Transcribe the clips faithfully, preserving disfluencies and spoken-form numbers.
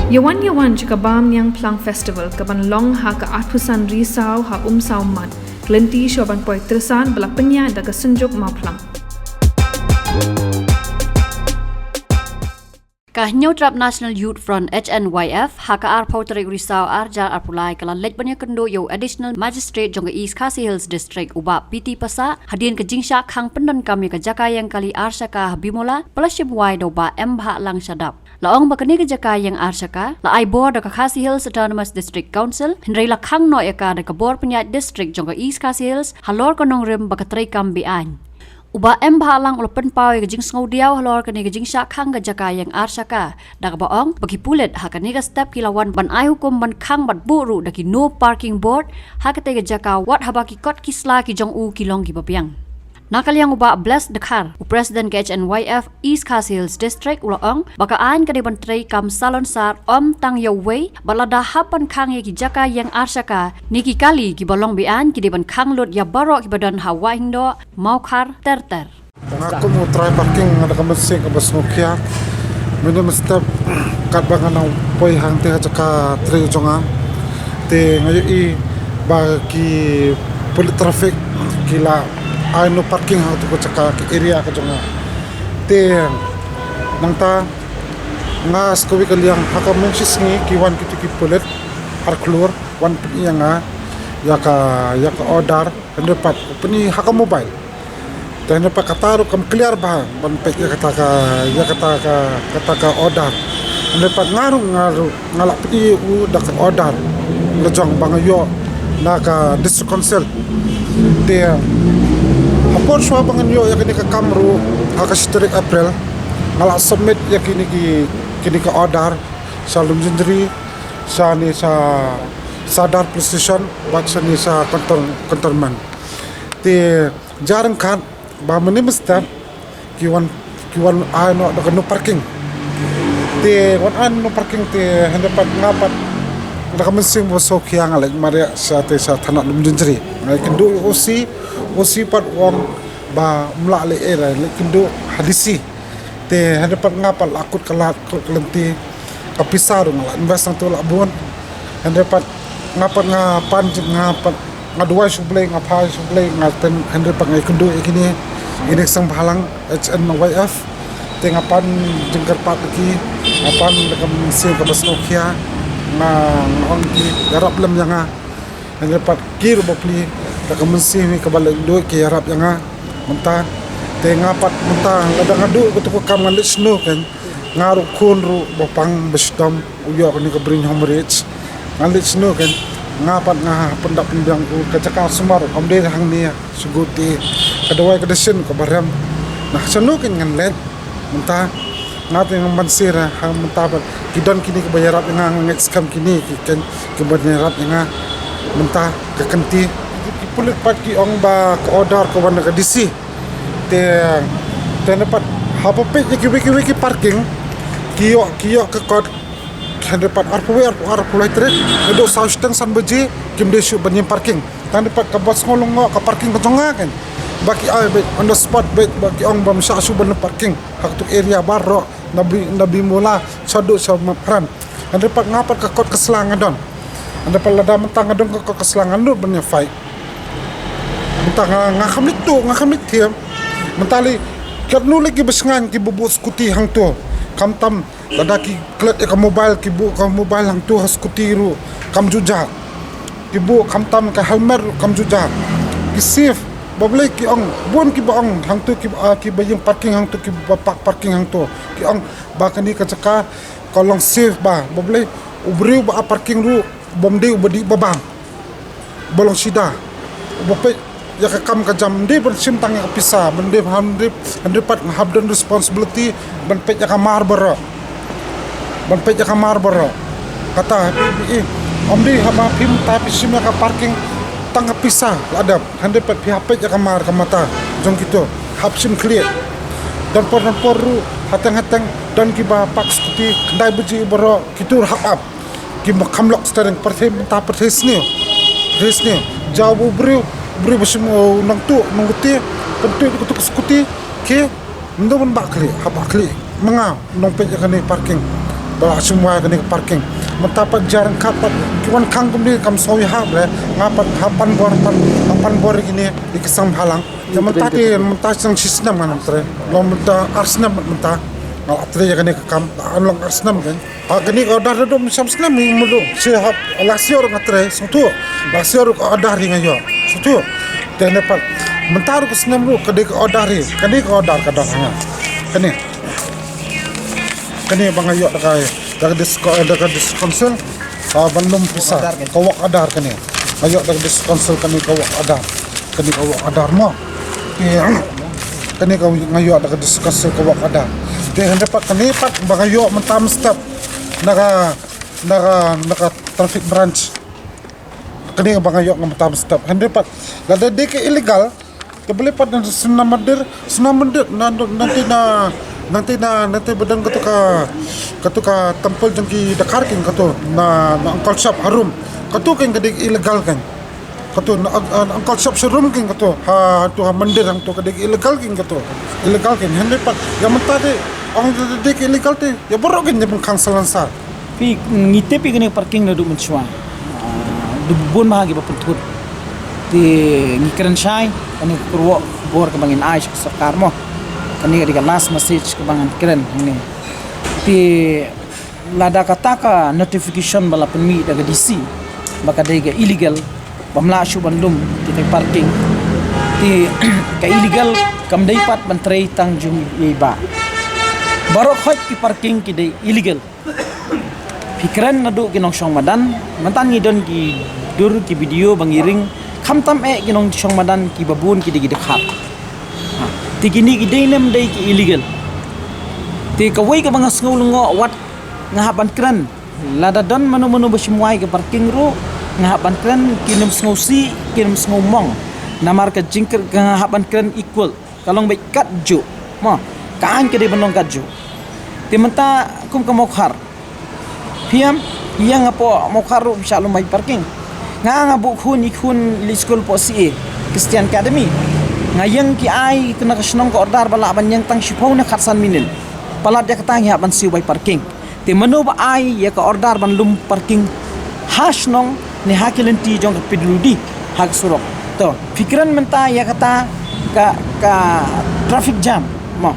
Ïawan ïawan jaka Bam Niang Phlang Festival kaban long ha ka arphew san Risaw ha Umsaw Mat. Ka lynti shuwa ban poi Tyrsan ba la pynïaid da ka Synjuk Mawphlang. Ka Hynñiewtrep National Youth Front, H N Y F, ha ka arphew tarik Risaw arhajar arphew lai ka la leit ban ïakynduh ïa u Additional Magistrate jong ka East Khasi Hills District, u Bah P T Passah, hadien ka jingshah khang pyndonkam ïa ka jaka ïeng kali arshaka ha Bimula, ba la shim wai da u Bah M Bhahlang Shadap. La ong ba kane ka jaka ïeng arshaka la ai bor da ka Khasi Hills Autonomous District Council, hynrei la khang noh ïa ka da ka bor pynïaid district jong ka East Khasi Hills halor ka nongrim ba ka treikam be-aiñ. U Bah M Bhahlang u la pynpaw ïa ka jingsngewdiaw halor kane ka jingshah khang ka jaka ïeng arshaka, da kaba ong ba ki pulit ha kane ka step ki la wan ban ai hukum ban khang bad buh ruh da ki no parking board ha katei ka jaka, wat haba ki kot ki sla ki jong u ki long kiba biang. Na ka liang u Bah Bless Dkhar, u President ka H N Y F East Khasi Hills District, u la ong ba ka aiñ ka dei ban treikam salon sar ym tang ïa uwei, bad lada hap ban khang ïa ki jaka ïeng arshaka ne ki kali kiba long be-aiñ, ki dei ban khang lut ïa baroh kiba don ha Wahingdoh, Mawkhar ter ter. Nga kum u trai parking nga da ka mynsiem kaba sngewkhia. Mynne mynstep katba nga nang poi hangtei ha jaka trei jong nga, te nga ïohi ba ki pulit traffic ki la ai no parking ha tu ka jaka, ka area ka jong nga. Te nangta nga sa kawei ka liang ha ka mynshisngi ki wan kito ki pulit ar khlur wan pyni ïa nga ïa ka, ïa ka order, hynrei pat pyni ha ka mobile. Te hynrei pat kata ruh kam clear bha ban peit ïa kata ka, ïa kata ka, kata ka order. Hynrei pat nga ruh, nga ruh nga la pyni u da ka order la jong ba nga ïoh na ka District Council. Te ha por shuwa ba ngan ïoh ïa kane ka kam ruh ha ka shi tarik April, nga la submit ïa kine ki, kine ki order sha Lumjynjri, shane sha Sadar Police Station bad shane sha Canton-, Cantonment. Te jia ryngkat ba mynne mynstep ki wan, ki wan ai noh da ka no parking. Te wan ai no parking te hynrei pat nga pat da ka mynsiem ba sngewkhia nga leit mareh shatei sha thana Lumjynjri. Nga ïakynduh ïa u O C, O C pat u ong ba ym lah leh ei, leit kynduh ha D C. Te hynrei pat nga pat la kut ka lad kut ka lynti, ka pisa ruh nga la invest hangto la bun. Hynrei pat nga pat nga pan jing, nga pat nga duwai sha U Blei, nga phai sha U Blei, nga ten, hynrei pat nga ïakynduh ïa kine, ïa kine ki seng bhalang H N Y F. Te nga pan jingkyrpad ïa ki, nga pan da ka mynsiem kaba sngewkhia, nga, nga ong ki ïarap lem ïa nga. Hynrei pat ki ruh bapli da ka mynsiem hi kaba leh duh ki ïarap ïa nga mynta. Te nga pat mynta lada nga duh kato ka kam ngan leit shano kein, nga ruh khun ruh ba pang ba shitom u ïoh kane ka brain hemorrhage. Ngan leit shano kein, nga pat nga pyndap pynbiang u, ka jaka sumar kam dei hangne shuh te ka dawai ka dashin kaba rem. Nga shano kein ngan leit. Mynta nga te nga ban sir ha mynta bad ki don kine kiba ïarap ïa nga, nga ngeit skhem kine ki ken kiba ïarap ïa nga mynta ka kynti. Ki pulit pat ki ong ba ka order ka wan na ka D C. Te, te ne pat haba peit ïa kiwei kiwei ki parking ki ïoh, ki ïoh ka kot hynrei pat arphew wei, arphew, arphew lai tarik, naduh saw shiteng san baje kim dei shuh ban ïeng parking. Tang dei pat kaba sngewlyngngoh ka parking ka jong nga kein. Ba ki ai beit on the spot beit, ba ki ong ba ym shah shuh ban parking ha kato ka area baroh, na Bi-, na Bimula shaduh sha Mawphran. Hynrei pat nga pat ka kot ka sla nga don. Hynrei pat lada mynta nga don ka kot ka sla ngan nud ban ïa fight. Mynta nga, nga kham leit tuh, nga kham leit thiam. Mynta lei katno lei kiba shngaiñ kiba buh scooty hangto. Khamtam lada ki klet ïa ka mobile, ki buh ka mobile hangto ha scooty ruh kam ju jah. Ki buh khamtam ka helmet ruh kam ju jah. Ki safe. Balei ki ong, bun kiba ong hangto kiba, ah, kiba ïeng parking hangto, kiba park parking hangto, ki ong ba kane ka jaka ka long safe bha. Balei u briew ba ap parking ruh bym dei uba dih ba bam. Ba long sida. Uba peit ïa ka kam ka jam, ym dei ban shim tang ïa ka pisa, ban dei, hynrei, hynrei pat nga hap don responsibility ban peit ïa ka mar baroh. Ban peit ïa ka mar baroh. Kata phi, phi, ym dei haba phi mynta phi shim ïa ka parking tang ka pisa la dep, hynrei pat phi hap peit ïa ka mar ka mata jong kito. Hap shim khlieh. Don por, don por ruh hateng hateng don kiba park scooty khyndai baje baroh, kito ruh hap ap. Kiba kham lock steering, pyrthei mynta pyrthei sniew. Pyrthei sniew. Jaw u briew, u briew ba shim, u nongtuh, u nongkute, pyntuh ïa kato ka scooty, ki, ym dei ban bah khlieh, hap bah khlieh. Ma nga, nongpeit ïa kane parking. Ba la shim wai kane ka parking. Mynta pat jar ka pat ki wan khang kumne kam soi ha bre. Nga pat ha pan bor pan ha pan bor kine ki sang halang. Te mynta te mynta sang shi snem ngan tre. Long mynta ar snem mynta. Nga la tre kane ka kam an long ar snem kan. Ha kane ka order dum sam snem ni mulu. Shi hap la sior nga tre song tu. La sior order ri nga yo. Song tu. Te ne pat mynta ru ka snem ru kane ka order ri. Kane ka order ka dang nga. Kane. Kane ba nga ïoh da ka da ka dis- da ka district council. Ah, ban lum pisa ka work order kane. Nga ïoh da ka district council kane ka work order. Kane ka work order mo. Te kane ka nga ïoh da ka district council ka work order. Te hynrei pat kane pat ba nga ïoh mynta mynstep na ka na ka na ka traffic branch. Kane ba nga ïoh nga mynta mynstep hynrei pat lada dei ka illegal. Ka beli pat na Suna Mandir, Suna Mandir na nanti na nanti na nanti ba dang katu ka katu ka temple jong ki Dkhar kin katu na na Angkol Shop harum. Katu kin ka dei illegal kan. Katu na, na Angkol Shop sharum kin katu ha tu ha mandir hang tu ka dei illegal kin katu. Illegal kin hynrei pat ïa mynta dei ong dei ka illegal te ïa baroh kin ïa pynkhang salansar. Phi ngi tip ïa kane parking naduh mynshuwa. Ah, du bun bha kiba pynthut. Te ngi kren shai kane ka kyrwoh bor kaba ngin ai sha ka sorkar mo. Kane ka dei ka last message kaba ngan kren hangne. Te lada kata ka notification ba la pynmih da ka D C ba ka dei ka illegal, bym lah shuh ban lum kita ki parking. Te ka illegal kam dei pat ban trei tang jong i ba. Baroh khoit ki parking ki dei illegal. Phi kren naduh ki nongshong madan, mynta ngi don ki dur ki video ba ngi ring, khamtam eh ki nongshong madan kiba bun ki dei ki dkhar. Ha, te kine ki dei ne ym dei ki illegal. Te kawei kaba nga sngew lyngngoh wat nga hap ban kren. Lada don mano mano ba shim wai ka parking ruh nga hap ban kren, kin ym sngewsih kin ym sngewmong. Namar ka jingkren ka nga hap ban kren equal. Ka long beit katjuh. Mo, ka aiñ ka dei ban long katjuh. Te mynta kum ka Mawkhar. Phi ïam, ïa nga hapoh Mawkhar ruh phi shah lum wai parking. Nga nga buh khun i khun leit skul hapoh C A, Christian Academy. Nga ïeng ki ai na ka shnong ka order ba lah ban ïeng tang shiphew ne khatsan minit. Palat ïa kata ngi hap ban siew wai parking. Te mano ba ai ïa ka order ban lum parking ha shnong ne ha ki lynti jong ka P W D ha ka surok? To, phi kren mynta ïa kata ka, ka traffic jam. Mo,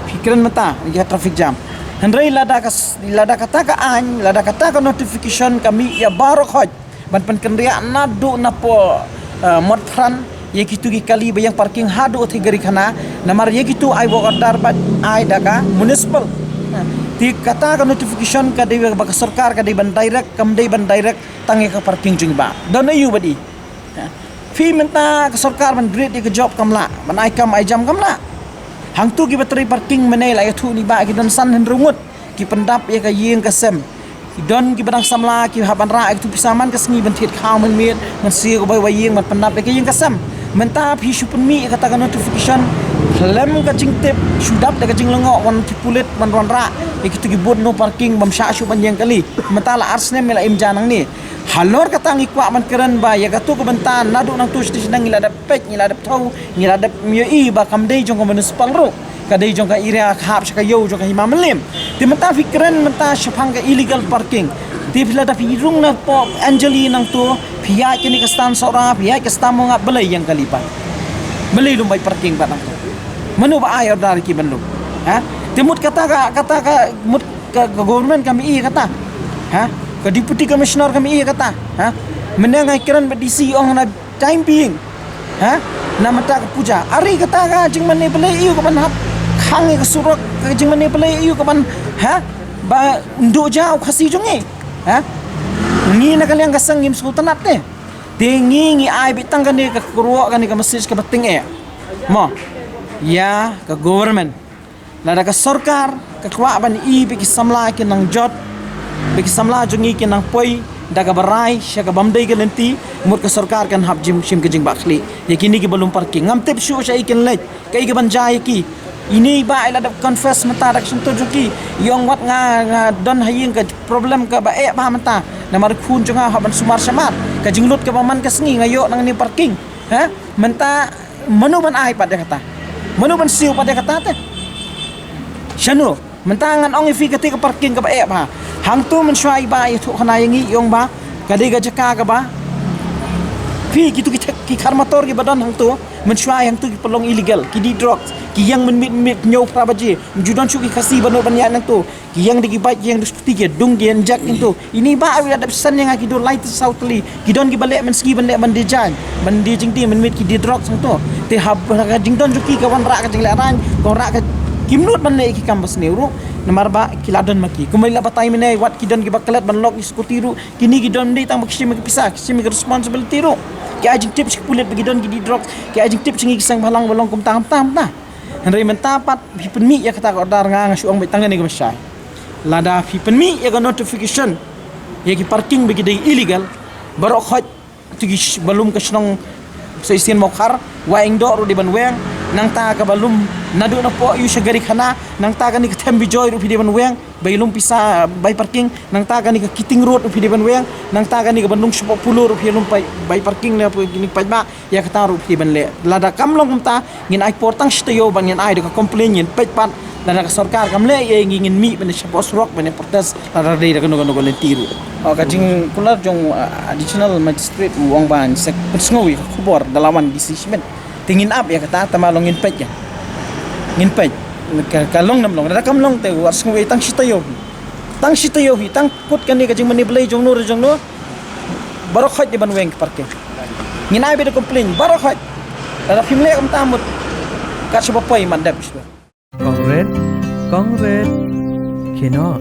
phi kren mynta ïa ka traffic jam. Hynrei lada ka s- lada kata ka aiñ, lada kata ka notification ka mih ïa baroh khoit ban pynkynriah naduh napoh, eh, Motphran ïa kitu ki kali ba ïeng parking haduh Theikhari khana, namar ïa kitu ai work order ba ai da ka municipal. Eh, te kata ka notification ka dei ba ka sorkar ka dei ban direct, kam dei ban direct tang ïa ka parking jong i ba. Don aiu ba dei? Eh, phi mynta ka sorkar ban create ïa ka job kam lah, ban ai kam ai jam kam lah. Hangtu kiba trei parking mynne la ïathuh ni ba ki don san hynriew ngut ki pyndap ïa ka ïing ka sem. Ki don kiba dang samla ki hap ban rah ïa ka tu pisa man ka sngi ban thied khaw mynmiet, ban siew ka bai wai ïing, ban pyndap ïa ka ïing ka sem. Mynta phi shu pynmih ïa kata ka notification khlem ka jingtip, shu dap da ka jinglyngngoh wan ki pulit ban wanrah ïa kitu ki bud no parking bym shah shuh ban ïeng kali. Mynta la ar snem ïa la im ja nangne. Halor kata ngi kwah ban kren ba ïa katu ka bynta naduh nangtu sha shnong ngi la dep peit, ngi la dep thaw, ngi la dep ïohi ba kam dei jong ka municipal ruh. Ka dei jong ka area ka hap sha ka ïew jong ka Hima Mylliem. Te mynta phi kren mynta shaphang ka illegal parking. Te phi lada phi rung napoh Anjali nangtu phi ïaid kane ka stand Sohra, phi ïaid ka stand Mawngap, balei ïeng kali pat? Balei lum wai parking pat nangtu? Mano ba ai order ki ban lum? Ha? Te mut kata ka, kata ka mut ka, ka government kam ïohi kata. Ha? Ka deputy commissioner kam ïohi kata. Ha? Mynne nga kren bad D C ong na time being. Ha? Na mynta ka puja. Are kata ka jingmane balei ïoh ka ban hap khang ïa ka surok, ka jingmane balei ïoh ka ban, ha? Ba ndu ja u Khasi jong ngi. Ha? Ngi na ka liang ka seng ngim sngewtynnat te. Te ngi ngi ai beit tang kane ka kyrwoh, kane ka message kaba tyngeh. Mo. Ïa ka government. Lada ka sorkar ka kwah ban i ba ki samla ki nang jot, ba ki samla jong ngi ki nang poi da kaba rai sha ka bym dei ka lynti, mut ka sorkar kan hap jim shim ka jingbakla ïa kine kiba lum parking. Ngam tip shuh shaei kin leit, kaei kaban jia ïa ki. Ine i bah i la dep confess mynta da ka shyntur jong ki. I ong wat nga, nga don ha ïing ka problem kaba eh bha mynta. Namar khun jong nga hap ban sumar shamar. Ka jinglut kaba man ka sngi nga ïoh nangne parking. Ha? Mynta mano ban ai pat ïa kata? Mano ban siew pat ïa kata te? Shano? Mynta ngan ong ïa phi kata ka parking kaba eh bha. Hangto mynshuwa i Bah i ïathuh khana ïa ngi i ong ba ka dei ka jaka kaba phi kito ki thek, ki khar motor kiba don hangto, mynshuwa hangto ki pynlong illegal, ki dih drugs, ki ïeng mynmiet mynmiet hynñiew phra baje, ym ju don shuh ki Khasi ban ïaid hangto, ki ïeng da ki bike, ki ïeng da ki scooty, ki dung, ki inject hangto. Ine i Bah u ïa dep san ïa nga, ki don lai tylli saw tylli, ki don kiba leh mynsngi ban leh, ban die jaiñ, ban die jingdie, mynmiet ki dih drugs hangto. Te haba ka jingdon jong ki ka wanrah ka jinglehrain, ka wanrah ka, kim nud ban leh ki kam basniew ruh. Namar ba ki la don ma ki. Kumba i la batai mynne, wat ki don kiba klet ban lok ïa ki scooty ruh. Kine ki don ym dei tang ba ki shim ïa ka pisa, ki shim ïa ka responsibility ruh. Ki ai jingtip sha ki pulit ba ki don ki dih drugs, ki ai jingtip sha ngi ki seng bhalang ba long kumta kumta kumta. Hynrei mynta pat phi pynmih ïa kata ka order, nga nga shu ong beit tang kane kaba shai. Lada phi pynmih ïa ka notification ïa ki parking ba ki dei illegal, baroh khoit, to ki sh-, ba lum ka shnong Sosien Mawkhar, Wahingdoh ruh dei ban weng, nangta kaba lum naduh na Pohyu sha Garikhana, nangta kane ka Them Bijoy ruh phi dei ban weng, ba i lum pisa bai parking, nangta kane ka Kiting Road ruh phi dei ban weng, nangta kane kaba nung shapoh Polo ruh phi lum bai, bai parking ne phi ni paidbah, ïa kata ruh phi dei ban leh. Lada kam long kumta, ngin ai por tang shi taïew ban ngin ai da ka complain, ngin peit pat, lada ka sorkar kam leh ei ei, ngin mih ban shapoh surok ban protest, lada dei da kano kano ka lynti ruh. Oh, ka jingkular jong, uh, additional magistrate u ong ba ngin sa pynsngew ïa ka khubor da la wan D C Shimet. Te ngin ap ïa kata, tangba long ngin peit ïa. Ngin peit. Ka, ka long nam long. Lada kam long te wat sngew ei, tang shi taïew. Tang shi taïew hi, tang kut kane ka jingmane Blei jong no re jong no. Baroh khoit dei ban weng ka parking. Ngin ai beit da complain, baroh khoit. Lada phim leh kumta mut, kat shaba poi mat dep shaba. Kong Rit, Kong Rit. Kino?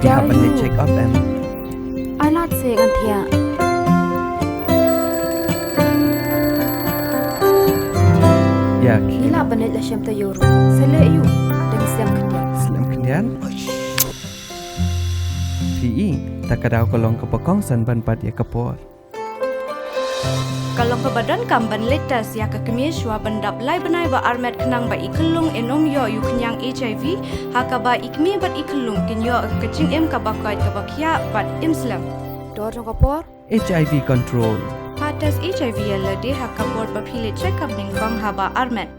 Phi hap ban leit check up em? Ai lad se ngan thiah. Ïa, ngi lah ban leit la shem taïew ruh. Sa leh aïu? Dang slem khyndiat. Slem khyndiat? Phi i, ta ka daw ka long kaba kongsan ban bat ïa ka por. Ka long kaba donkam ban leit test ïa ka kmie shuwa ban dap lai bnai ba armet khnang ba i khyllung in ym ïoh ïa u khñiang H I V, ha kaba i kmie bad i khyllung kin ïoh ka jingim kaba koit kaba khiah bad im slem. Dor jong ka por. H I V control. Pha test H I V ïa lade ha ka por ba phi leit check up nyngkong haba armet.